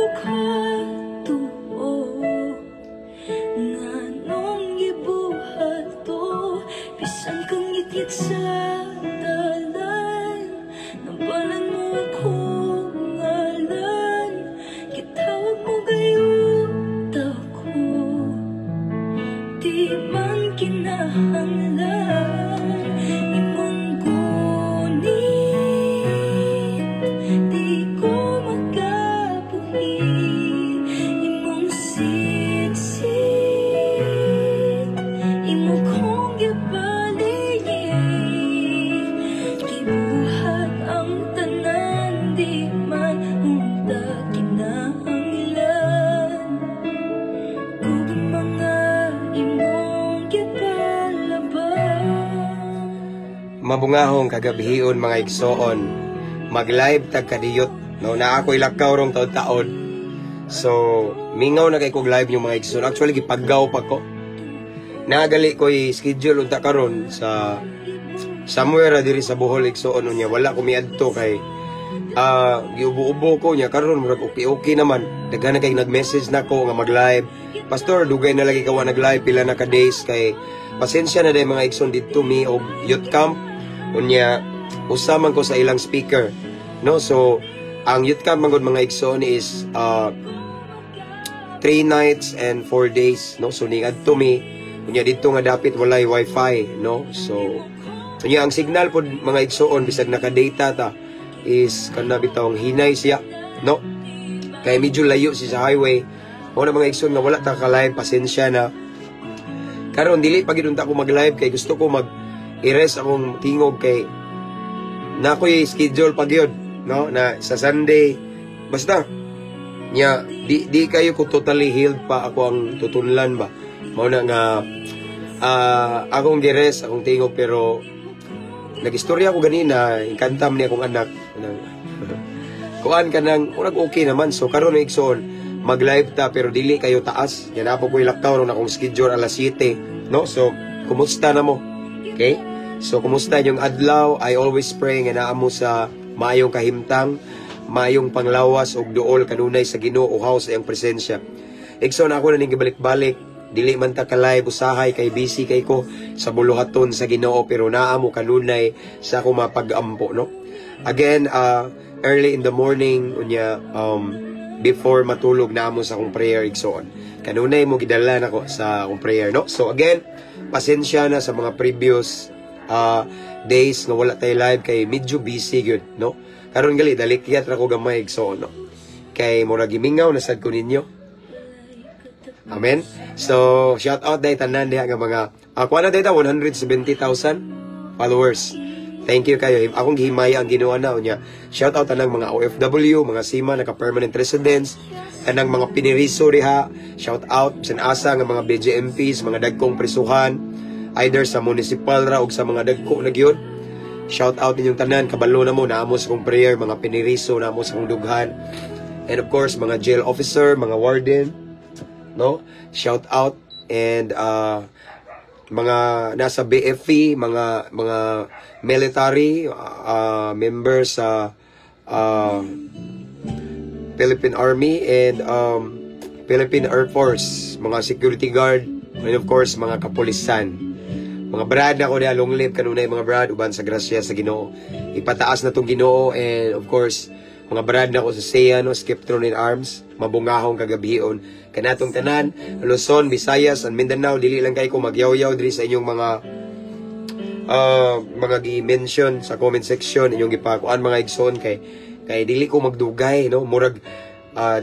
ko katuo. Nganong gibuhat to? Bisan kang ngitngit sa dalan, Nabalan mo akong ngalan. Gitawag mo gayud ako. Di man kinahanglan imong gunit. Di ko makabuhi imong siksik. Imo kong gibaliye. Gibuhat ang tanan, di man unta kinahanglan. Kung mga imong gipalaban. Mabungahong kagabhion, mga igsoon. Mag-live tag kadiyot. No, naa ko'y lakaw rong taon-taon. So, mingaw na kay kog live yung mga igsoon. Actually, gipaggaw pa ko. Nagali ko'y schedule unta karon sa somewhere ra diri sa Bohol, igsoon, unya wala ko miadto kay giubo-ubo ko. Nya karon murag okay-okay naman. Daghan na kay nag-message nako nga mag-live. "Pastor, dugay na lagi ka wa nag-live, pila na ka days." Kay pasensya na day, mga igsoon, didto mi og youth camp. Unya usa man ko sa ilang speaker, no? So ang youth camp man gud, mga igsoon, is 3 nights and 4 days, no? So niadto mi. Unya didto nga dapit walay wifi, no? So unya ang signal pod, mga igsoon, bisag naka-data ta, is kana bitawng hinay siya, no? Kay medyo layo siya sa highway. Mao na, mga igsoon, nga wala ta ka live, pasensya na. Karon dili pa gid unta ko mag-live kay gusto ko mag i-rest akong tingog kay na ako'y schedule pa gyud, no, na sa Sunday. Basta nya di kayo ko totally healed pa ako ang tutunlan ba. Mao na nga akong gi-rest akong tingog, pero nagistorya ko ganina, ikantam ni akong anak nang kuan ka nang murag okay naman. So karon, igsoon, mag-live ta pero dili kayo taas. Yan apo ko ilakaw ron akong schedule alas 7, no? So kumusta na mo? Okay, so kumusta inyong adlaw? I always pray nga naa mo sa maayong kahimtang, maayong panglawas ug duol kanunay sa Ginoo, uhaw sa iyang presensya. Igsoon, ako na ning gibalik-balik. Dili man ta ka live usahay kay busy kay ko sa buluhaton sa Ginoo, pero naa mo kanunay sa ako mapag-ampo, no? Again, early in the morning, unya before matulog, naa mo sa akong prayer, igsoon. Kanunay mo gidala nako sa akong prayer, no? So again, pasensya na sa mga previous days nga wala tayo live kay medyo busy gyud, no? Karon gali dalikyat ra ko gamay, igsoon, no? Kay murag gimingaw na sad ko ninyo. Amen. So, shout out day tanan diha nga mga kuha na day ta 170,000 followers. Thank you kayo. Akong gihimaya ang Ginoo na unya. Shout out tanang mga OFW, mga seaman naka permanent residents, tanang mga piniriso diha. Shout out bisan asa nga mga BJMPs, mga dagkong prisuhan, either sa municipal ra og sa mga dagko na gyud. Shout out ninyong tanan, kabalo na mo, naamo sa kong prayer, mga piniriso, naamo sa kong dughan. And of course, mga jail officer, mga warden, no? Shout out and mga nasa BFP, mga military members sa Philippine Army and Philippine Air Force, mga security guard, and of course, mga kapulisan. Mga brad na ko diha, long live kanunay, mga brad, uban sa grasya sa Ginoo. Ipataas na tong Ginoo and of course, mga brad na ko sa SEA, no, Skiptron in Arms, mabungahong kagabion. Kanatong tanan, Luzon, Visayas, and Mindanao, dili lang kay ko magyaw-yaw diri sa inyong mga gi-mention sa comment section, inyong gipakuan, mga igsoon, kay dili ko magdugay, no? Murag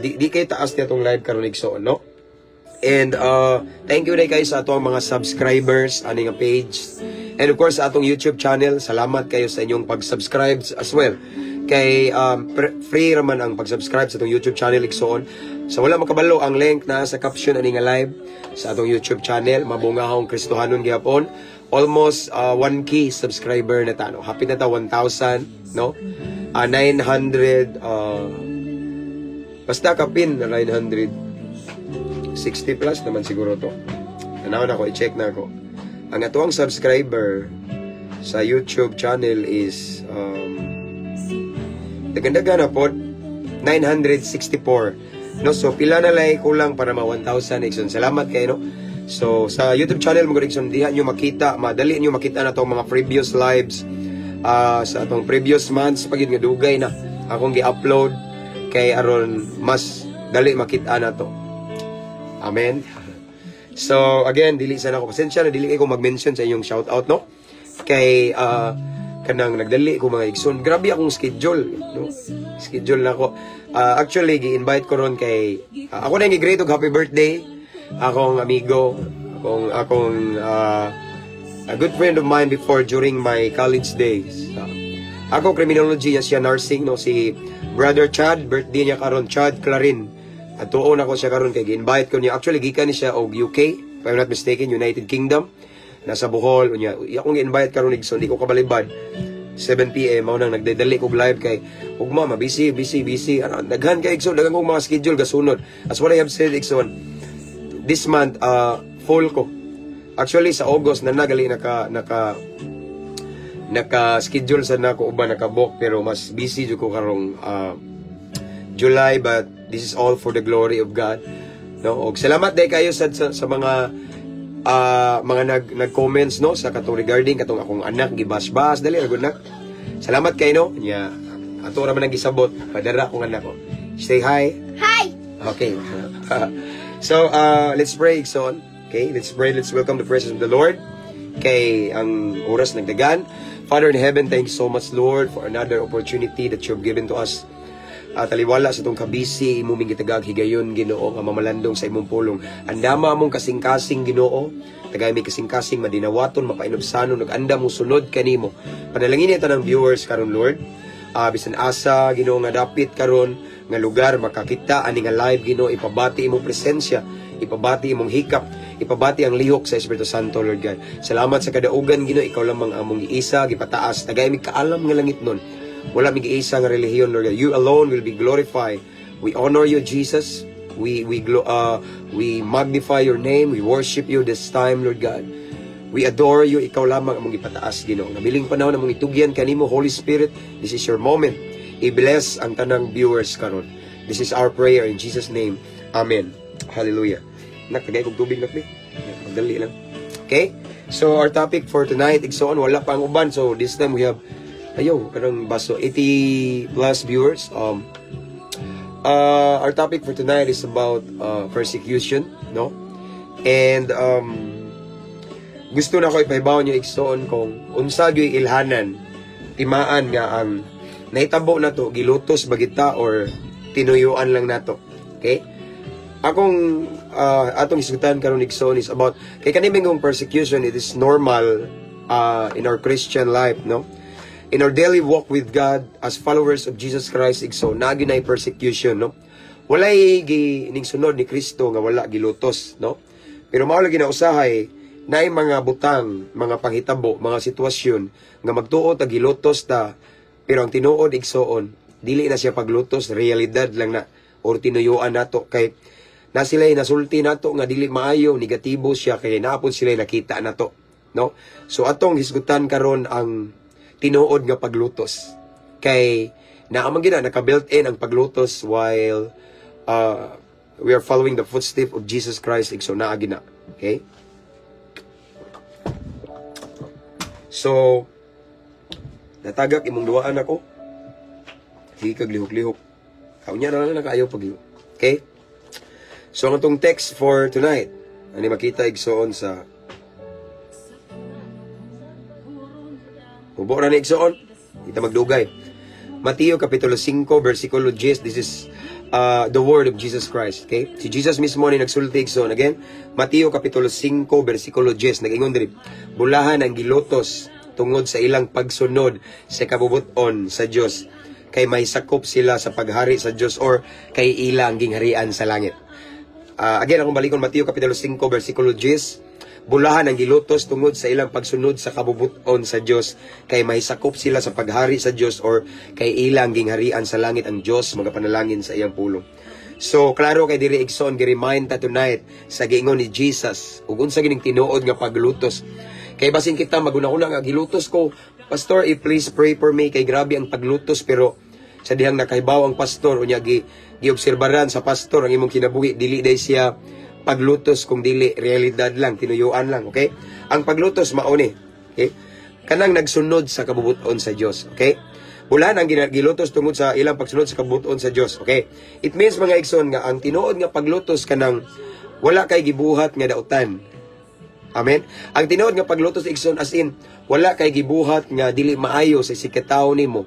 di kay taas niya tong live karon, igsoon, no? And thank you day kayo sa atong mga subscribers ani nga page and of course sa atong YouTube channel. Salamat kayo sa inyong pag-subscribe as well kay free raman ang pag-subscribe sa atong YouTube channel, igsoon. Sa wala makabalo, ang link na sa caption ani nga live sa atong YouTube channel, Mabungahong Kristohanon gihapon. Almost 1K subscriber na ta, no? Happy na ta 1,000, no? 900, basta kapin na 960 plus naman siguro to. Tanaw na ko, i-check na ako. Ang atoang subscriber sa YouTube channel is dagandagan na po, 964. No, so pila na lang kulang para ma 1,000, igsoon. Salamat kay, no. So sa YouTube channel mo, igsoon, diha nyo makita, madali nyo makita na tong mga previous lives sa atong previous months pagid nga dugay na akong gi-upload kay aron mas dali makita na to. Amen. So again, dili sana ako, pasensya na, dili kay ko mag-mention sa inyong shout out, no. Kay kanang nagdali ko, mga igsoon. Grabe akong schedule, no. Schedule na ako. Actually gi-invite ko ron kay ako na gi-greet og happy birthday akong amigo, akong a good friend of mine before, during my college days. Ako criminology niya, siya nursing, no, si Brother Chad. Birthday niya karon, Chad Clarin. At tuon ako siya karon kay gi-invite ko niya. Actually gikan ni siya og UK, if I'm not mistaken, United Kingdom. Nasa Bohol unya. Akong gi-invite karon, igsoon, di ko kabalibad. 7 PM mao nang nagdadali kog live kay ugma ma busy, busy, busy. Ano, daghan kay, igsoon, daghan kong mga schedule gasunod. As what I have said, igsoon, this month full ko. Actually sa August na nagali naka schedule sa nako uban, naka-book, pero mas busy jud ko karong July, but this is all for the glory of God, no. Og salamat day kayo sa mga nag nag-comments, no, sa katong regarding katong akong anak gibasbas. Dali ra gud na. Salamat kay, no. Nya ato ra man ang gisabot padara akong anak ko. Say hi. Hi! Okay. So, let's pray, igsoon. Okay, let's pray. Let's welcome the presence of the Lord. Kay ang oras nagdagan. Father in heaven, thank you so much, Lord, for another opportunity that you've given to us. Taliwala sa itong kabisi, imo ming gitagag higayon, Ginoo, nga mamalandong sa imong pulong. Andama among kasing-kasing, Ginoo. Tagay mi kasing-kasing madinawaton, mapainubsanon, nag-andam mo sunod kanimo. Panalangin ito ng viewers karon, Lord. Bisan asa, Ginoo, nga dapit karon nga lugar makakita ani nga live, Ginoo, ipabati imong presensya, ipabati imong hikap, ipabati ang lihok sa Espiritu Santo, Lord God. Salamat sa kadaugan, Ginoo, ikaw lamang among giisa, gipataas. Tagay mi kaalam nga langit nun. Wala mi giisa nga relihiyon, Lord God. You alone will be glorified. We honor you, Jesus. We magnify your name. We worship you this time, Lord God. We adore you. Ikaw lamang among ipataas, Ginoo. Nabiling panahon among itugyan kanimo, Holy Spirit. This is your moment. I-bless ang tanang viewers karon. This is our prayer in Jesus' name. Amen. Hallelujah. Nak, tagay kog tubig, nak, ni. Magdali lang. Okay? So, our topic for tonight, igsoon, wala pa ang uban. So, this time we have, ayo, kanang baso, 80 plus viewers. Our topic for tonight is about persecution, no? And gusto na ko ipahibaw niyo, igsoon, kung unsa gyud ilhanan, timaan nga ang nahitabo na to, gilutos ba kita or tinuyuan lang nato. Okay? Akong atong isgutan karon, igsoon, is about kay kani mingong persecution. It is normal in our Christian life, no? In our daily walk with God as followers of Jesus Christ, igsoon, naa gyud nay persecution, no? Walay gi ning sunod ni Kristo nga wala gilutos, no? Pero mao lagi na usahay naay mga butang, mga panghitabo, mga sitwasyon nga magtuo ta gilutos ta, pero ang tinuod, igsoon, dili na siya paglutos, realidad lang na or tinuyuan nato kay na sila nasulti nato nga dili maayo, negatibo siya kay naapod sila nakita nato, no? So atong hisgutan karon ang tinuod nga paglutos. Kay naa man gina naka built-in ang paglutos while we are following the footstep of Jesus Christ. So naa gina. Okay? So natagak imong duwaan ako. Sige kag lihok-lihok. Kaunya na lang nakaayo pag. Okay? So ang atong text for tonight, ani makita, igsoon, sa Hubo ra ni, igsoon. Kita magdugay. Mateo Kapitulo 5, versikulo 10. This is the word of Jesus Christ. Okay? Si Jesus mismo ni nagsulti, igsoon. Again, Mateo Kapitulo 5, versikulo 10. Nag-ingon diri, "Bulahan ang gilutos tungod sa ilang pagsunod sa kabubuton sa Dios, kay may sakop sila sa paghari sa Dios or kay ila ang gingharian sa langit." Again, akong balikon, Mateo Kapitulo 5, versikulo 10. "Bulahan ang gilutos tungod sa ilang pagsunod sa kabubuton sa Dios, kay may sakop sila sa paghari sa Dios or kay ilang gingharian sa langit." Ang Dios magapanalangin sa iyang pulong. So klaro kay diri, igsoon, gi-remind ta tonight sa giingon ni Jesus ug unsa gining tinuod nga paglutos. Kay basin kita maguna-una nga gilutos ko, "Pastor, eh, please pray for me kay grabe ang paglutos," pero Sa dihang nakahibaw ang pastor, unya gi giobserbaran sa pastor ang imong kinabuhi, dili day siya paglutos kung dili realidad lang, tinuyuan lang, okay? Ang paglutos mao ni, okay? Kanang nagsunod sa kabubuton sa Dios, okay? Wala nang gilutos tungod sa ilang pagsunod sa kabubuton sa Dios, okay? It means, mga igsoon, nga ang tinuod nga paglutos kanang wala kay gibuhat nga dautan. Amen. Ang tinuod nga paglutos, igsoon, as in wala kay gibuhat nga dili maayo sa isigkatawo nimo.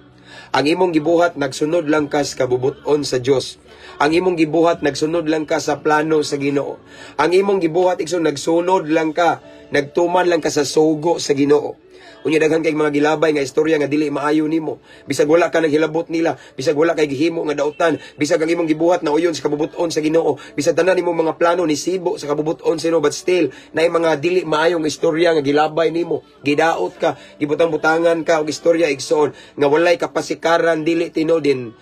Ang imong gibuhat, nagsunod lang ka sa kabubuton sa Dios. Ang imong gibuhat, nagsunod lang ka sa plano sa Ginoo. Ang imong gibuhat, igsoon, nagsunod lang ka, nagtuman lang ka sa sugo sa Ginoo. Unya daghan kay mga gilabay nga istorya nga dili maayo nimo. Bisag wala ka naghilabot nila, bisag wala kay gihimo nga dautan, bisag ang imong gibuhat na uyon sa kabubuton sa Ginoo, bisag tanan nimong mga plano ni sibo sa kabubuton sa Ginoo, but still naay mga dili maayong istorya nga gilabay nimo. Gidaot ka, gibutang-butangan ka og istorya, igsoon, nga walay kapasikaran, dili tinuod din.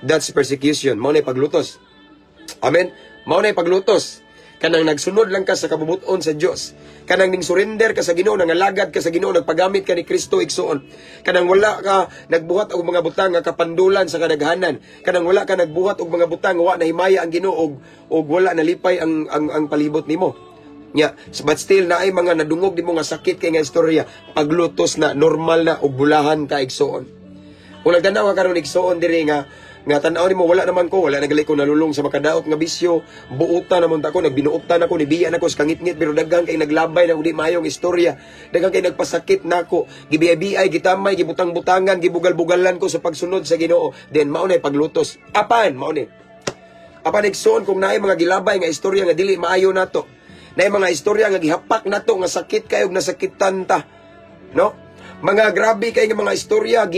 That's persecution. Mao na paglutos. Amen. Mao na paglutos. Kanang nagsunod lang ka sa kabubuton sa Dios. Kanang ning surrender ka sa Ginoo, nangalagad ka sa Ginoo, nagpagamit ka ni Kristo, igsoon. Kanang wala ka nagbuhat og mga butang nga kapandulan sa kadaghanan. Kanang wala ka nagbuhat og mga butang wa nahimaya ang Ginoo og wala nalipay ang palibot nimo. Nya, but still naay mga nadungog nimo nga sakit kay nga istorya. Paglutos na, normal na og bulahan ka, igsoon. Kung nagtanaw ka karon, igsoon, diri nga tan-aw nimo, wala naman ko, wala nagali ko nalulong sa makadaot nga bisyo, buutan naman ta ko, nagbinuotan ako, nibiya nako sa kangitngit, pero daghan kay naglabay na di maayong istorya, daghan kay nagpasakit nako, gibiyay-biyay, gitamay, gibutang-butangan, gibugal-bugalan ko sa pagsunod sa Ginoo, then mao na paglutos. Apan mao ni. Apan, igsoon, kung naay mga gilabay nga istorya nga dili maayo nato, naay mga istorya nga gihapak nato nga sakit kayo, nasakitan ta, no? Mga grabe kay nga mga istorya,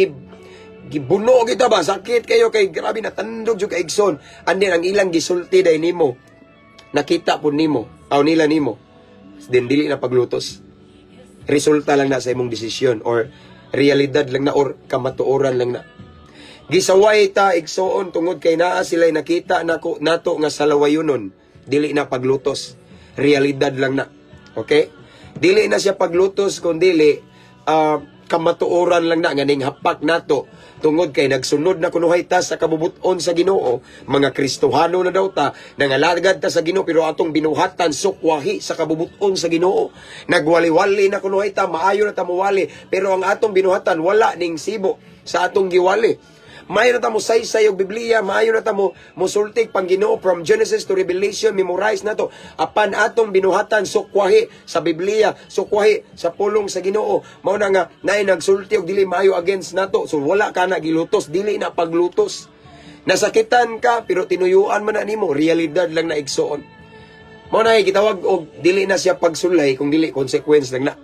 gibuno kita ba, sakit kayo kay grabe, natandog jud ka, igsoon, and then ang ilang gisulti day nimo, nakita pud nimo aw nila nimo, then dili na paglutos, resulta lang na sa imong desisyon or realidad lang na or kamatuoran lang na. Gisaway ta, igsoon, tungod kay naa sila'y nakita nako nato nga salawayonon, dili na paglutos, realidad lang na, okay? Dili na siya paglutos kung dili kamatuoran lang na nga ning hapak nato tungod kay nagsunod na kunuhay ta sa kabubuton sa Ginoo, mga Kristohano na daw ta, nangalagad ta sa Ginoo, pero atong binuhatan sukwahi sa kabubuton sa Ginoo. Nagwali-wali na kunuhay ta, maayo na ta muwali, pero ang atong binuhatan wala ning sibo sa atong giwali. Maayo na ta mo saysay og Biblia, maayo na ta mo musultig pang Ginoo from Genesis to Revelation, memorize na to. Apan atong binuhatan sukwahi sa Biblia, sukwahi sa pulong sa Ginoo. Mao na nga naay nagsulti og dili maayo against nato. So wala ka na gilutos, dili na paglutos. Nasakitan ka pero tinuyuan man na nimo, realidad lang na, igsoon. Mao na gitawag og dili na siya pagsulay kung dili consequence lang na.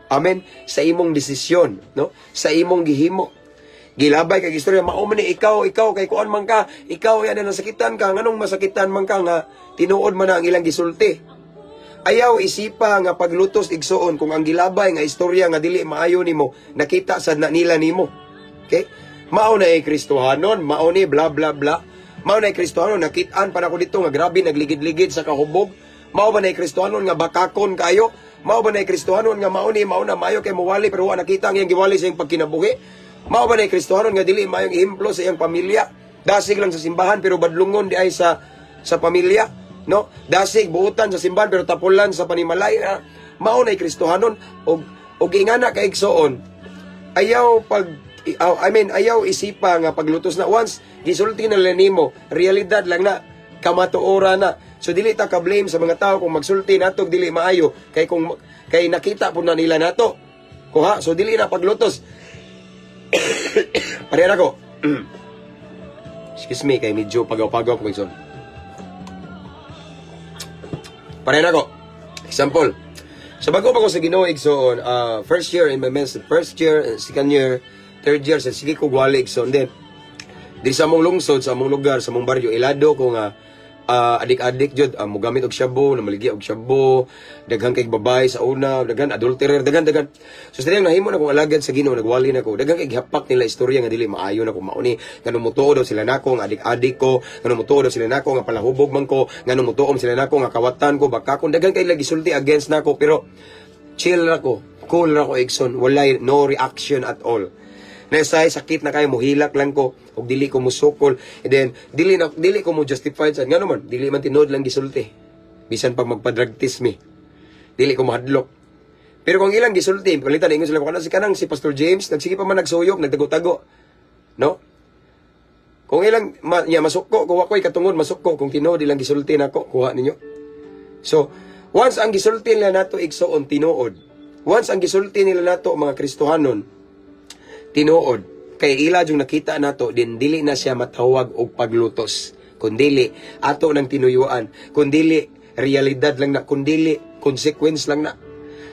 Amen. Sa imong desisyon, no? Sa imong gihimo. Gilabay kag istorya, mao man ni ikaw, ikaw kay kuan man ka, ikaw yan na nasakitan ka, nganong masakitan man ka nga tinuod man na ang ilang gisulti? Ayaw isipa nga paglutos, igsoon, kung ang gilabay nga istorya nga dili maayo nimo nakita sad na nila nimo. Okay? Mao na eh Kristohanon, mao ni bla bla bla. Mao na Kristohanon, nakitaan pa nako dito nga grabe nagligid-ligid sa kahubog. Mao ba na Kristohanon nga bakakon kayo? Mao ba na Kristohanon nga mao ni mao na maayo kay mowali pero wa nakita ang iyang giwali sa iyang pagkinabuhi? Mao ba na Kristohanon nga dili maayong ehemplo sa iyang pamilya? Dasig lang sa simbahan pero badlungon di ay sa pamilya, no? Dasig buutan sa simbahan pero tapulan sa panimalay. Mao na Kristohanon og ingana ka, igsoon. Ayaw pag I mean, ayaw isipa nga paglutos na once gisulti na lang nimo, realidad lang na, kamatuoran na. So dili ta ka blame sa mga tao kung magsulti nato dili maayo kay kung kay nakita pud na nila nato. Kuha, so dili na paglutos. Pareha ko. Excuse me kay medyo pagaw-pagaw ko, igsoon. Pareha ko. Example. Sa bago pa ko sa Ginoo, igsoon, first year in my ministry, first year, second year, third year, sa sige ko gwali, igsoon. Then, di sa among lungsod, sa among lugar, sa among baryo, ilado ko nga adik-adik jud, mogamit og shabu, namaligya og shabu, daghan kay babae sa una, daghan adulterer, daghan daghan. So sa nahimo na kong alagad sa Ginoo, nagwali na ko, daghan kay gihapak nila istorya nga dili maayo na ko mao ni, ngano mutuo daw sila nako nga adik-adik ko, ngano mutuo daw sila nako nga palahubog man ko, ngano mutuo sila nako nga kawatan ko, bakakon, daghan kay lagi sulti against nako, pero chill ra ko, cool ra ko, igsoon, walay no reaction at all. Naay sakit na kayo, muhilak lang ko ug dili ko musukol, and then dili na dili ko mo justify sa ngano man dili man tinuod lang gisulti. Bisan pag magpa-drug test mi, dili ko mahadlok. Pero kung ilang gisulti, palitan ingon sila kana si kanang si Pastor James, nagsige pa man nagsuyop, nagtago-tago. No? Kung ilang ma, nya masuko ko, wa ko'y katungod masuko kung tinuod ilang gisulti nako, kuha ninyo. So, once ang gisulti nila nato, igsoon, tinuod. Once ang gisulti nila nato, mga Kristohanon, tinuod, kay ila yung nakita nato, din dili na siya matawag og paglutos. Kundili ato nang tinuyuan, kundili realidad lang na, kundili consequence lang na.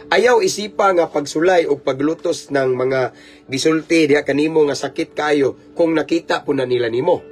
Ayaw isipa nga pagsulay o paglutos ng mga gisulti diha kanimo nga sakit kayo kung nakita po na nila nimo.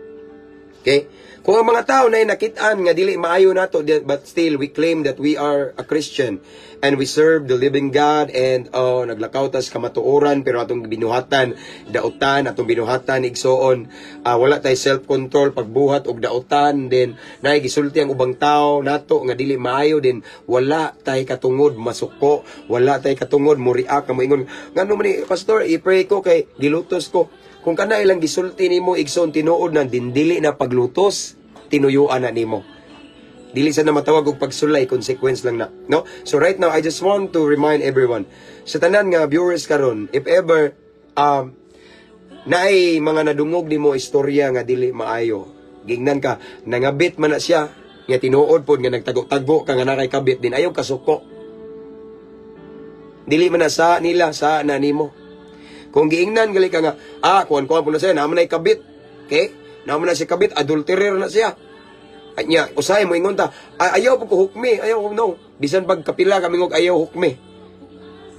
Okay? Kung ang mga tao na nakitaan nga dili maayo nato, but still we claim that we are a Christian and we serve the living God and, oh, naglakaw tas kamatuoran, pero atong binuhatan dautan, atong binuhatan, igsoon, wala tay self-control pagbuhat og dautan, then naay gisulti ang ubang tao nato nga dili maayo, din wala tay katungod masuko, wala tay katungod mo react nga moingon, "Ngano man ni, Pastor, i-pray ko kay gilutos ko." Kung kana ilang gisulti nimo, igsoon, tinuod na, din dili na paglutos, tinuyuan na nimo. Dili sa na matawag og pagsulay, consequence lang na, no? So right now, I just want to remind everyone, sa tanan nga viewers karon, if ever naay mga nadungog nimo istorya nga dili maayo, gingnan ka, nangabit man na siya, nga tinuod pod nga nagtago-tago ka nga nakay kabit, din ayaw kasuko. Dili man na sa nila, sa na nimo. Kung giingnan gali ka nga, ah, kuan-kuan po na siya, naman na kabit. Okay? Naman na siya kabit, adulterer na siya. Ay niya, usahay mo ingon ta, "Ay, ayaw po ko hukmi, ayaw ko, no." Bisan pag kapila kami ngog ayaw hukmi.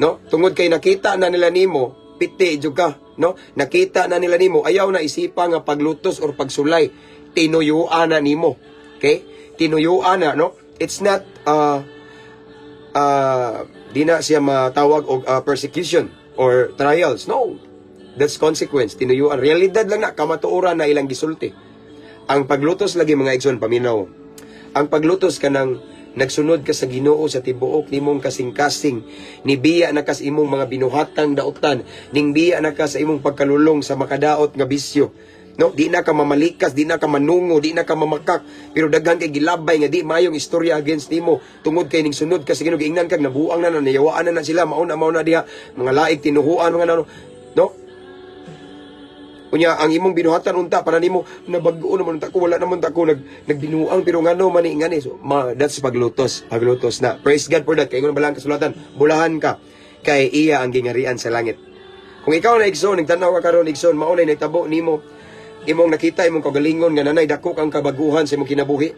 No? Tungod kay nakita na nila nimo, piti jud ka, no? Nakita na nila nimo, ayaw na isipa nga paglutos or pagsulay. Tinuyuan na nimo. Okay? Tinuyuan na, no? It's not di na siya matawag og persecution or trials. No. That's consequence. Tinuyuan. Realidad lang na, kamatuoran na ilang gisulti. Ang paglutos lagi, mga igsoon, paminaw. Ang paglutos, kanang nagsunod ka sa Ginoo sa tibuok nimong kasing-kasing, nibiya na ka sa imong mga binuhatang dautan, ningbiya na ka sa imong pagkalulong sa makadaot nga bisyo. No, di na ka mamalikas, di na ka manungo, di na ka mamakak, pero daghan kay gilabay nga di mayong istorya against nimo tungod kay ning sunod ka sa Ginoo, giingnan kag nabuang na na, nayawaan na na sila, mauna mauna diha, mga laig tinuhuan mga nano, no? Unya ang imong binuhatan unta para nimo nabag-o naman unta ko, wala naman ta ko nagbinuang, pero ngano man ni ngani. So ma, that's paglutos, paglutos na. Praise God for that, kay ingon balang kasulatan, bulahan ka kay iya ang gingarian sa langit. Kung ikaw na, igsoon, nagtanaw ka karon, igsoon, mao na nahitabo nimo, imong nakita imong kagalingon nga nanay dako kang kabaguhan sa imong kinabuhi.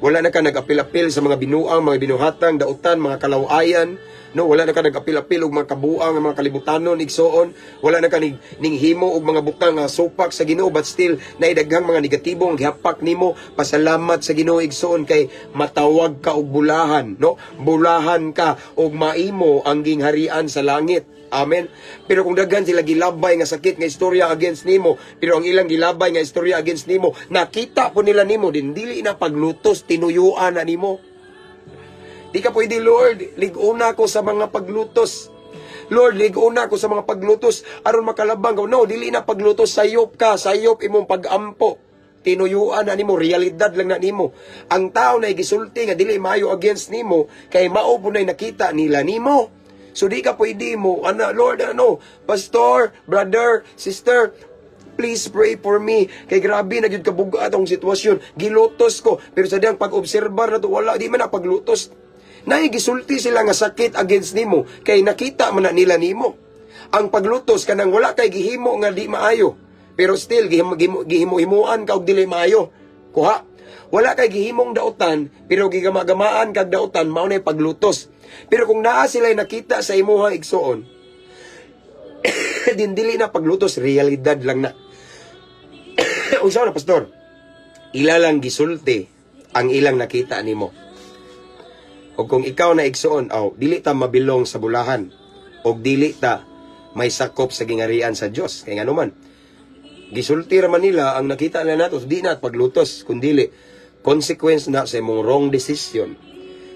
Wala na ka nag-apil-apil sa mga binuang, mga binuhatang, dautan, mga kalawayan. No, wala na ka nag-apil-apil og mga kabuang, mga kalibutanon, igsoon. Wala na ka ning himo og mga butang nga supak sa Ginoo, but still naidaghang mga negatibo ang gihapak nimo. Pasalamat sa Ginoo, igsoon, kay matawag ka og bulahan, no? Bulahan ka og maimo ang gingharian sa langit. Amen. Pero kung daghan sila gilabay nga sakit nga istorya against nimo, pero ang ilang gilabay nga istorya against nimo, nakita po nila nimo, din dili na paglutos, tinuyuan na nimo. Di ka pwede, "Lord, lig-una ko sa mga paglutos. Lord, lig-una ko sa mga paglutos aron makalabang ko." No, dili na paglutos, sayop ka, sayop imong pagampo. Tinuyuan na nimo, realidad lang na nimo. Ang tao na gisulti nga dili maayo against nimo kay mao po na nakita nila nimo. So di ka pwede mo, ana, "Lord, ano, pastor, brother, sister, please pray for me. Kay grabe na gyud kabugat ang sitwasyon. Gilutos ko." Pero sa diyang pag-obserbar na to, wala, di man na paglutos. Naay gisulti sila nga sakit against nimo kay nakita man na nila nimo. Ang paglutos, kanang wala kay gihimo nga di maayo. Pero still gihimo-himuan ka og dili maayo. Kuha. Wala kay gihimong dautan pero gigama-gamaan kag dautan, mao na paglutos. Pero kung naa sila nakita sa imuha, igsoon, din dili na paglutos, realidad lang na. Unsa na, Pastor? Ila lang gisulti ang ilang nakita nimo. O kung ikaw na, igsoon, aw, dili ta mabilong sa bulahan og dili ta may sakop sa gingarian sa Dios. Kay ngano man, gisulti ra man nila ang nakita nila nato, di na paglutos, kundili consequence na sa imong wrong decision.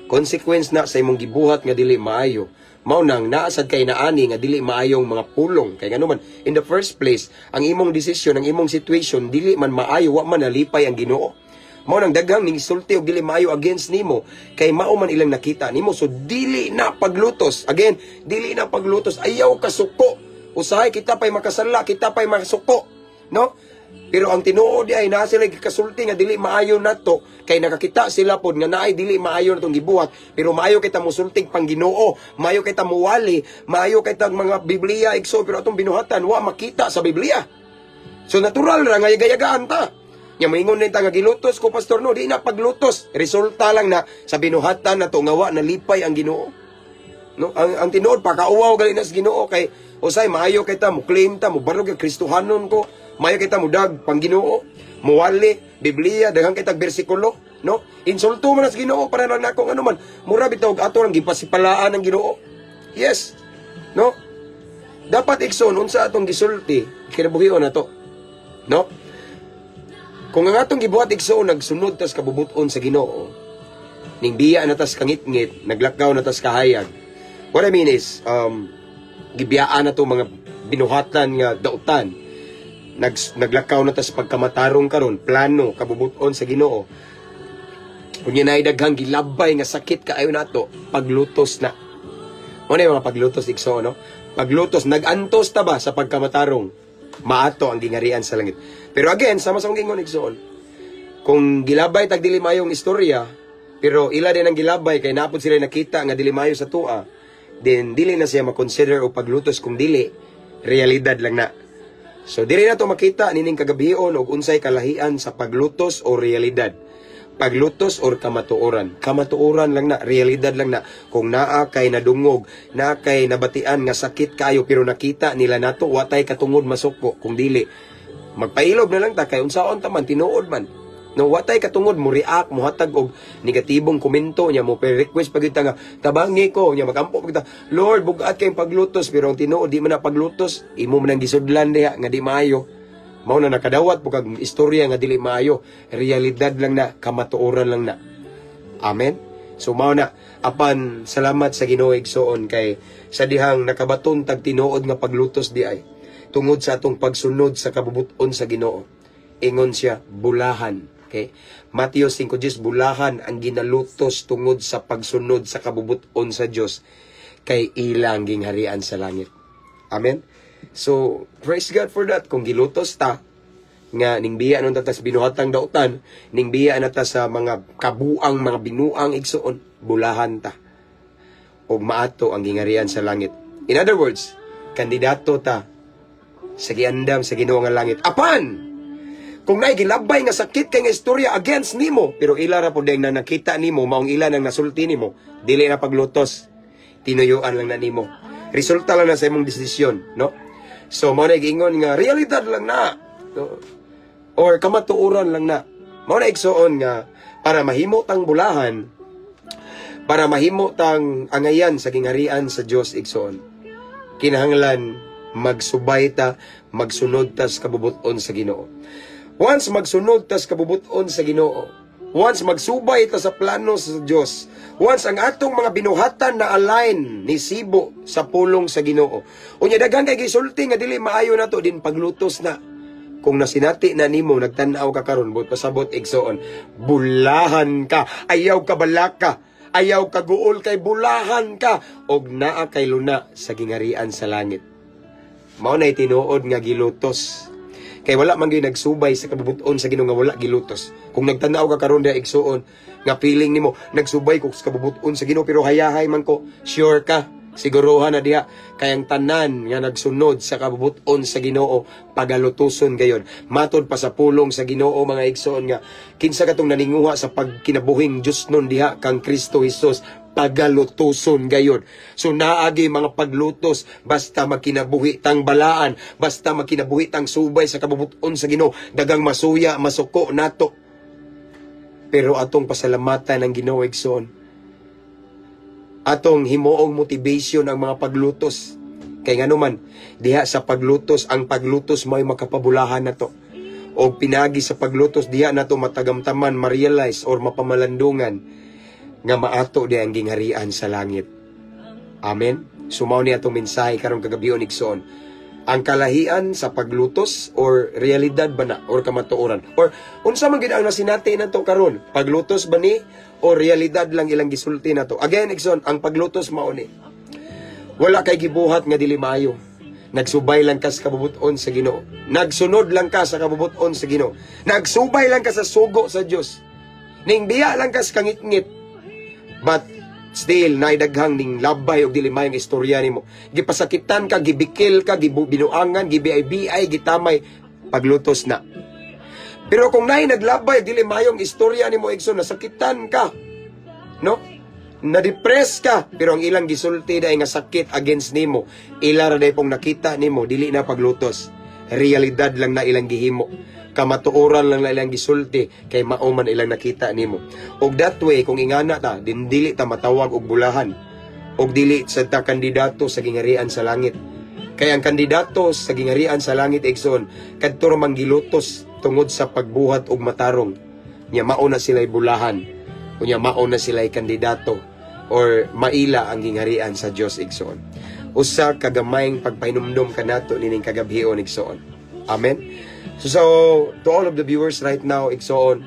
Consequence na sa imong gibuhat nga dili maayo. Mao nang naa sad kay naani nga dili maayong mga pulong, kay ngano man, in the first place, ang imong desisyon, ang imong situation dili man maayo, wa man nalipay ang Ginoo. Mao nang daghang ning sulti og dili maayo against nimo kay mao man ilang nakita nimo. So dili na paglutos. Again, dili na paglutos. Ayaw kasuko. Usahay kita pay makasala, kita pay makasuko, no? Pero ang tinuod ay naa sila gikasulti nga dili maayo nato kay nakakita sila pod nga naay dili maayo natong gibuhat, pero maayo kita mosultig pang Ginoo, maayo kita muwali, maayo kita mga Biblia, igso, pero atong binuhatan wa makita sa Biblia. So natural ra nga yagayagaan ta. Nya moingon ta nga gilutos ko, pastor. No, di na paglutos. Resulta lang na sa binuhatan nato nga wa nalipay ang Ginoo. No, ang tinuod, pakauwaw gali na sa Ginoo kay usay maayo kay ta mo claim ta mo barog kay Kristohanon ko, maayo kay ta mo dag pang Ginoo, muwali, Biblia, daghan kay tag bersikulo, no? Insulto man na sa Ginoo para lang nako, ano man, mura bitaw og ato lang gipasipalaan ang Ginoo. Yes. No? Dapat, igsoon, unsa atong gisulti, kinabuhion na to. No? Kung ang atong gibuhat, igsoon, nagsunod tas kabubuton sa Ginoo, ning biya na tas kangitngit, naglakaw na tas kahayag. What I mean is, gibiyaan na to mga binuhatan nga dautan. Naglakaw na tas pagkamatarong karon, plano, kabubuton sa Ginoo. Kung yan ay daghang gilabay nga sakit kaayo nato, paglutos na. Mo na yung mga paglutos, igsoon, no? Paglutos, nag-antos ta ba sa pagkamatarong? Maato ang gingarian sa langit. Pero again, sama sa akong gingon, igsoon, kung gilabay tag dili mayong istorya, pero ila din ang gilabay kay napod sila nakita nga dili mayo sa tua, then dili na siya makonsider o paglutos kung dili, realidad lang na. So dili na to makita nining kagabion og unsay kalahian sa paglutos o realidad. Paglutos or kamatuoran. Kamatuoran lang na, realidad lang na. Kung naa kay nadungog, naa kay nabatian nga sakit kayo pero nakita nila nato, watay katungod masuko kung dili. Magpailob na lang ta kay unsaon ta man, tinuod man. No, watay katungod mo react, mo hatag og negatibong komento niya, mo request pag nga tabangi ko niya, magampo pag Lord, bugat kay paglutos, pero ang tinuod di man na paglutos, imo man ang gisudlan diha nga di maayo. Mao na nakadawat po kag istorya nga dili maayo, realidad lang na, kamatuoran lang na. Amen. So mao na, apan salamat sa Ginoo, igsoon, kay sa dihang nakabaton tag tinuod nga paglutos di ay tungod sa atong pagsunod sa kabubuton sa Ginoo. Ingon siya, bulahan. Okay? Mateo 5:10, bulahan ang ginalutos tungod sa pagsunod sa kabubuton sa Dios kay ilang gingharian sa langit. Amen. So, praise God for that. Kung gilutos ta, nga ning biya nun ta sa binuhatang dautan, ning biya na ta sa mga kabuang, mga binuang, igsoon, bulahan ta. Og maato ang gingarian sa langit. In other words, kandidato ta sa giandam sa Ginoo nga langit. Apan, kung naay gilabay nga sakit kay nga istorya against nimo, pero ila ra pud na nakita nimo, maong ila nang nasulti nimo, dili na paglutos. Tinuyuan lang na nimo. Resulta lang na sa imong desisyon, no? So mao na giingon nga realidad lang na, no? Or kamatuoran lang na. Mao na, igsoon, nga para mahimo tang bulahan, para mahimo tang angayan sa gingharian sa Dios, igsoon, kinahanglan magsubay ta, magsunod ta sa kabubuton sa Ginoo. Once magsunod ta sa kabubuton sa Ginoo, once magsubay ta sa plano sa Dios, once ang atong mga binuhatan na align ni sibo sa pulong sa Ginoo. Unya daghan kay gisulti nga dili maayo nato din, paglutos na. Kung nasinati na nimo, nagtan-aw ka karon, but pasabot, igsoon, bulahan ka, ayaw ka balaka, ayaw ka guol kay bulahan ka og naa kay luna sa gingarian sa langit. Mao na tinuod nga gilutos. Kay wala man gyud nagsubay sa kabubuton sa Ginoo nga wala gilutos. Kung nagtan-aw ka karon diha, igsuon, nga feeling nimo nagsubay ko sa kabubuton sa Ginoo pero hayahay man ko, sure ka, siguruhan na diha kay ang tanan nga nagsunod sa kabubuton sa Ginoo pagalutuson gayon. Matod pa sa pulong sa Ginoo, mga igsoon, nga kinsa katong naninguha sa pagkinabuhing Dios nun diha kang Kristo Jesus, pagalutuson gayon. So naagi mga paglutos basta magkinabuhi tang balaan, basta magkinabuhi tang subay sa kabubuton sa Ginoo, dagang masuya, masuko nato. Pero atong pasalamatan ang Ginoo, igsoon. Atong himuong motivation ang mga paglutos. Kay ngano man, diha sa paglutos, ang paglutos mo'y makapabulahan nato. O pinagi sa paglutos, diha nato matagamtaman, ma-realize or mapamalandungan nga maato di ang gingharian sa langit. Amen. So mao ni atong mensahe karong kagabhion, igsoon. Ang kalahian sa paglutos or realidad ba na or kamatuoran? Or unsa man gid ang nasinati nato karon? Paglutos ba ni o realidad lang ilang gisulti nato? Again, igsoon, ang paglutos mao ni. Wala kay gibuhat nga dili maayo. Nagsubay lang ka sa kabubuton sa Ginoo. Nagsunod lang ka sa kabubuton sa Ginoo. Nagsubay lang ka sa sugo sa Dios. Ning biya lang ka sa kangitngit. But still naay daghang ning labay og dili maayong istorya nimo. Gipasakitan ka, gibikil ka, gibinuangan, gibiay-biay, gitamay, paglutos na. Pero kung naay naglabay dili maayong istorya nimo, igsoon, nasakitan ka. No? Na-depress ka, pero ang ilang gisulti dai nga sakit against nimo, ila ra pong nakita nimo, dili na paglutos. Realidad lang na ilang gihimo. Kamatuoran lang na ilang gisulti kay mao man ilang nakita nimo. Og that way, kung ingana ta, din dili ta matawag og bulahan. Og dili sa ta kandidato sa gingarian sa langit. Kay ang kandidato sa gingarian sa langit, igsoon, kadto ra manggilutos tungod sa pagbuhat og matarong. Nya mao na sila'y bulahan. Unya mao na sila'y kandidato or maila ang gingarian sa Dios, igsoon. Usa ka gamayng pagpahinumdom kanato nining kagabhion, igsoon. Amen. So to all of the viewers right now, igsoon,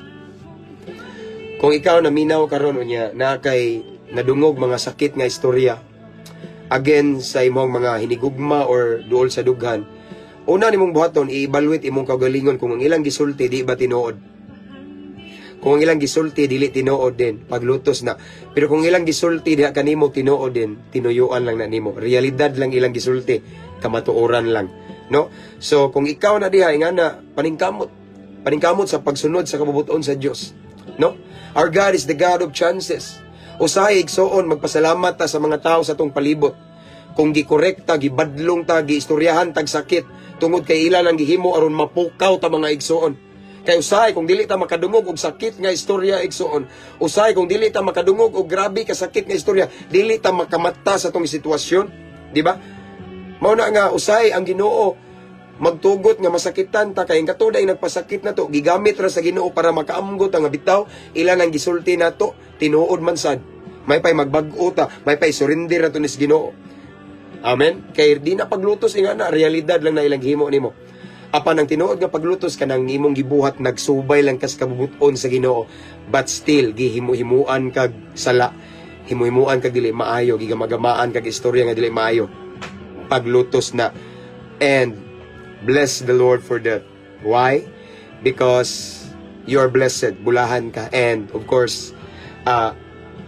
kung ikaw naminaw karon unya na kay nadungog mga sakit nga istorya again sa imong mga hinigugma or duol sa dughan, una nimong buhaton, i-evaluate imong kaugalingon kung ang ilang gisulti di ba tinuod. Kung ang ilang gisulti dili tinuod din, paglutos na. Pero kung ilang gisulti diha kanimo tinuod din, tinuyuan lang na nimo. Realidad lang ilang gisulti, kamatuoran lang. No? So kung ikaw na diha ingana, paningkamot. Paningkamot sa pagsunod sa kabubuton sa Dios. No? Our God is the God of chances. Usahay, igsoon, magpasalamat ta sa mga tao sa atong palibot. Kung gikorekta, gibadlong ta, giistoryahan tag sakit, tungod kay ilan ang gihimo aron mapukaw ta, mga igsoon. Kay usahay kung dili ta makadungog og sakit nga istorya, igsoon, usahay kung dili ta makadungog og grabe ka sakit nga istorya, dili ta makamata sa atong sitwasyon, di ba? Mao na nga usahay ang Ginoo magtugot nga masakitan ta, kay ang katuday nagpasakit nato gigamit ra sa Ginoo para makaamgot ang bitaw ilan ang gisulti nato tinuod man sad, may pay magbag-o ta, may pay surrender nato nis Ginoo. Amen. Kay di na paglutos nga na, realidad lang na ilang himo nimo. Apan ang tinuod nga paglutos, kanang imong gibuhat, nagsubay lang kas kabubuton sa Ginoo, but still gihimo-himuan kag sala, himo-himuan kag dili maayo, gigamagamaan kag istorya nga dili maayo, paglutos na. And bless the Lord for that. Why? Because you are blessed, bulahan ka, and of course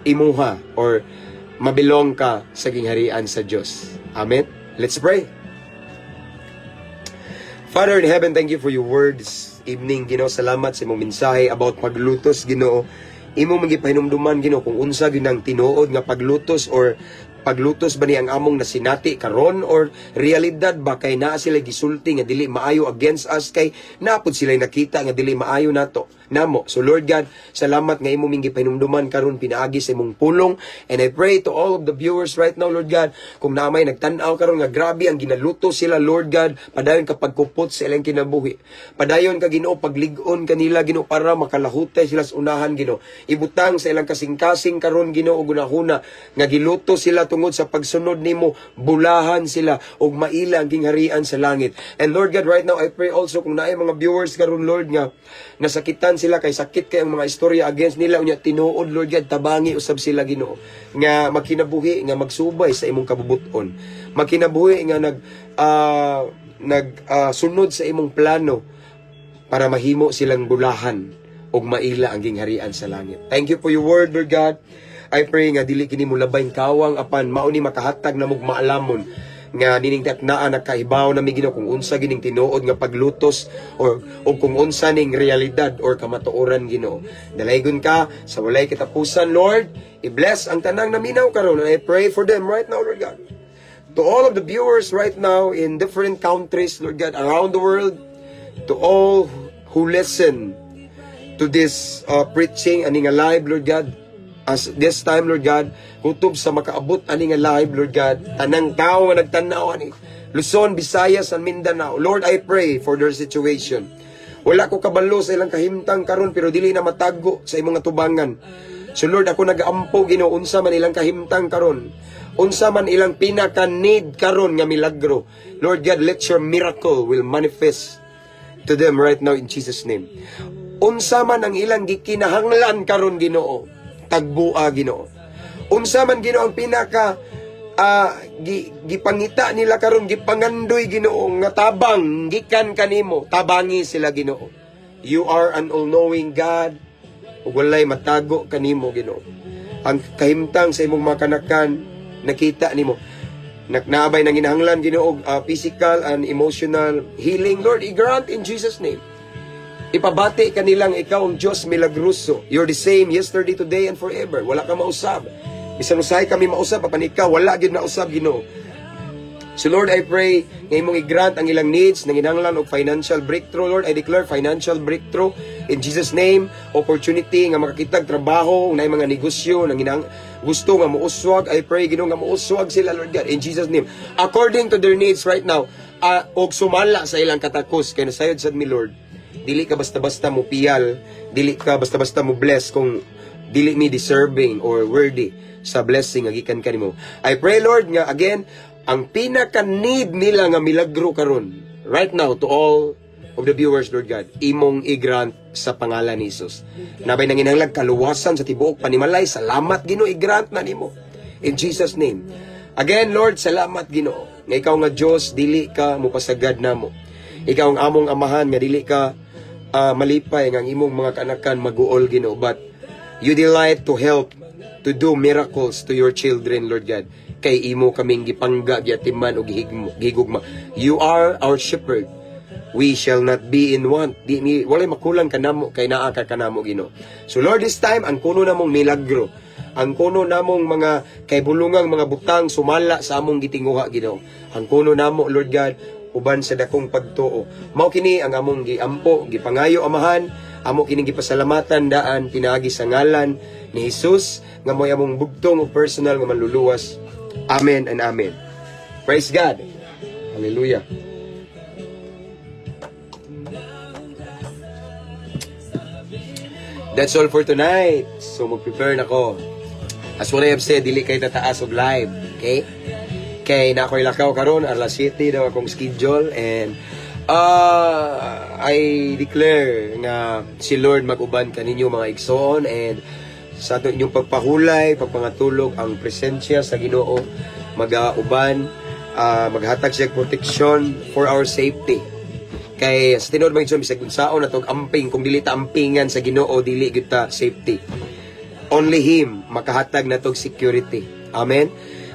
imuha or mabilong ka sa gingharian sa Dios. Amen. Let's pray. Father in heaven, thank you for your words evening, Ginoo. Salamat sa imong mensahe about paglutos, Ginoo. Imo man gipahinumduman, Ginoo, kung unsa gyud ang tinuod nga paglutos or paglutos ba ni ang among nasinati karon or realidad ba kay naa sila gisulti nga dili maayo against us kay naa pod sila nakita nga dili maayo nato namo. So Lord God, salamat nga imo ming gipahinumduman karon pinaagi sa imong pulong, and I pray to all of the viewers right now, Lord God, kung naa may nagtan-aw karon nga grabe ang ginaluto sila, Lord God, padayon ka pagkupot sa ilang kinabuhi. Padayon ka, Ginoo, paglig-on kanila, Ginoo, para makalahutay sila sa unahan, Ginoo. Ibutang sa ilang kasing-kasing karon, Ginoo, ug hunahuna nga giluto sila tungod sa pagsunod nimo, bulahan sila ug maila ang gingharian sa langit. And Lord God, right now I pray also kung naay mga viewers karon, Lord, nga nasakitan sila kay sakit kay ang mga istorya against nila unya tinuod, Lord God, tabangi usab sila, Ginoo, nga makinabuhi nga magsubay sa imong kabubuton. Makinabuhi nga nag sunod sa imong plano para mahimo silang bulahan ug maila ang gingharian sa langit. Thank you for your word, Lord God. I pray nga dili kini mo labayng kawang, apan mao ni makahatag na mog maalamon nga nining taknaa nakahibaw na mi, Ginoo, kung unsa gining tinuod nga paglutos or o kung unsa ning realidad or kamatuoran, Ginoo. Dalaygon ka sa walay katapusan, Lord. I-bless ang tanang naminaw karon, and I pray for them right now, Lord God. To all of the viewers right now in different countries, Lord God, around the world, to all who listen to this preaching ani nga live, Lord God, as this time, Lord God, kutob sa makaabot ani nga live, Lord God, tanang tao nga nagtan-aw ani, Luzon, Visayas, and Mindanao, Lord, I pray for their situation. Wala ko kabalo sa ilang kahimtang karon, pero dili na matago sa imong atubangan. So Lord, ako nagaampo, Ginoo, unsa man ilang kahimtang karon. Unsa man ilang pinaka need karon nga milagro, Lord God, let your miracle will manifest to them right now in Jesus' name. Unsa man ang ilang gikinahanglan karon, Ginoo, tagbua, Ginoo. Unsa man, Ginoo, ang pinaka gipangita nila karon, gipangandoy, Ginoo, nga tabang gikan kanimo, tabangi sila, Ginoo. You are an all-knowing God ug walay matago kanimo, Ginoo. Ang kahimtang sa imong mga kanakan nakita nimo. Naabay nang ginahanglan, Ginoo, physical and emotional healing, Lord, i-grant in Jesus' name. Ipabati kanilang ikaw ang Diyos milagroso. You're the same yesterday, today, and forever. Wala ka mausab. Bisan usahay kami mausab, apan ikaw, wala gyud nausab, Ginoo. So Lord, I pray nga imong i-grant ang ilang needs, nanginahanglan og financial breakthrough, Lord. I declare financial breakthrough in Jesus' name, opportunity nga makakitag trabaho, na mga negosyo nanginang gusto nga muuswag, I pray, Ginoo, nga muuswag sila, Lord God, in Jesus' name. According to their needs right now, og sumala sa ilang katakos kay nasayod sad mi, Lord. Dili ka basta-basta mo piyal, dili ka basta-basta mo bless kung dili mi deserving or worthy sa blessing nga gikan kanimo. I pray, Lord, nga again ang pinaka need nila nga milagro karon right now, to all of the viewers, Lord God, imong i-grant sa pangalan ni Jesus. Nabay nanginahanglag kaluwasan sa tibuok panimalay, salamat, Ginoo, i-grant na nimo. In Jesus' name. Again, Lord, salamat, Ginoo. Nga ikaw nga Dios, dili ka mupasagad namo. Ikaw ang among amahan nga dili ka malipay nga ang imong mga kanakan maguol, Ginoo, but you delight to help, to do miracles to your children, Lord God. Kay imo kaming gipangga, giatiman og gihigugma. You are our shepherd. We shall not be in want. Di mi walay makulang kanamo kay naa ka kanamo, Ginoo. So Lord, this time ang kuno namong milagro, ang kuno namong mga kaybulungang mga butang sumala sa among gitinguha, Ginoo. Ang kuno namo, Lord God, uban sa dakong pagtuo. Mao kini ang among giampo, gipangayo, Amahan, amo kining gipasalamatan daan pinaagi sa ngalan ni Jesus nga mo'y among bugtong ug personal nga manluluwas. Amen and amen. Praise God. Hallelujah. That's all for tonight. So mag-prepare na ko. As what I have said, dili kay tataas og live. Okay? Kay na ako'y lakaw karon, alas 7 daw akong schedule and I declare nga si Lord mag-uban kaninyo, mga igsoon, and sa ato inyong pagpahulay, pagpangatulog, ang presensya sa Ginoo magauban, maghatag siya protection for our safety. Kay sa tinuod, mga igsoon, bisag unsaon natog amping, kung dili ta ampingan sa Ginoo, dili gyud ta safety. Only Him makahatag natog security. Amen.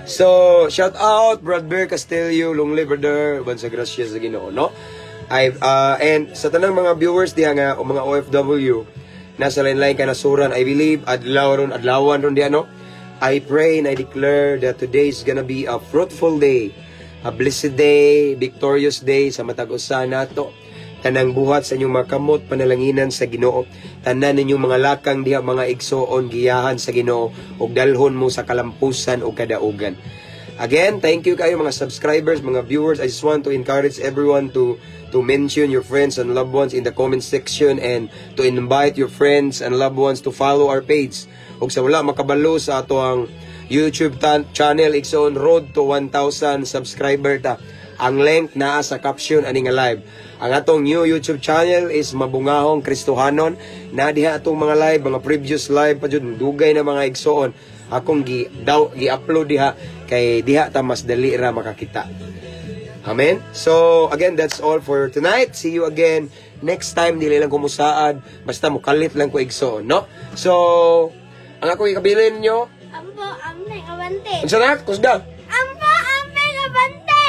So, shout out Brad Bear Castillo, long live, brother, uban sa grasya sa Ginoo, no? I and sa tanang mga viewers diha nga o mga OFW nasa lain-lain kanasuran, I believe adlaw ron, adlawan ron diha, no? I pray and I declare that today is gonna be a fruitful day, a blessed day, victorious day sa matag usa nato. Tanang buhat sa inyong mga kamot, panalanginan sa Ginoo. Tanan ninyong mga lakang diha, mga igsoon, giyahan sa Ginoo ug dalhon mo sa kalampusan ug kadaugan. Again, thank you kayo mga subscribers, mga viewers. I just want to encourage everyone to mention your friends and loved ones in the comment section and to invite your friends and loved ones to follow our page. Ug sa wala makabalo sa ato ang YouTube channel, igsoon, road to 1,000 subscriber ta. Ang link naa sa caption ani nga live. Ang atong new YouTube channel is Mabungahong Kristohanon. Na diha atong mga live, mga previous live pa jud, dugay na, mga igsoon. Akong gi daw gi-upload diha kay diha ta mas dali ra makakita. Amen. So again, that's all for tonight. See you again next time. Dili lang ko musaad, basta mukalit lang ko, igsoon, no? So, ang ako ikabilin ninyo, Ampo, amping, abante. Unsa na? Kusga. Ampo, amping, abante.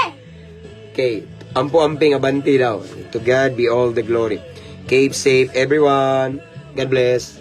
Okay. Ampo amping abanti daw. To God be all the glory. Keep safe, everyone. God bless.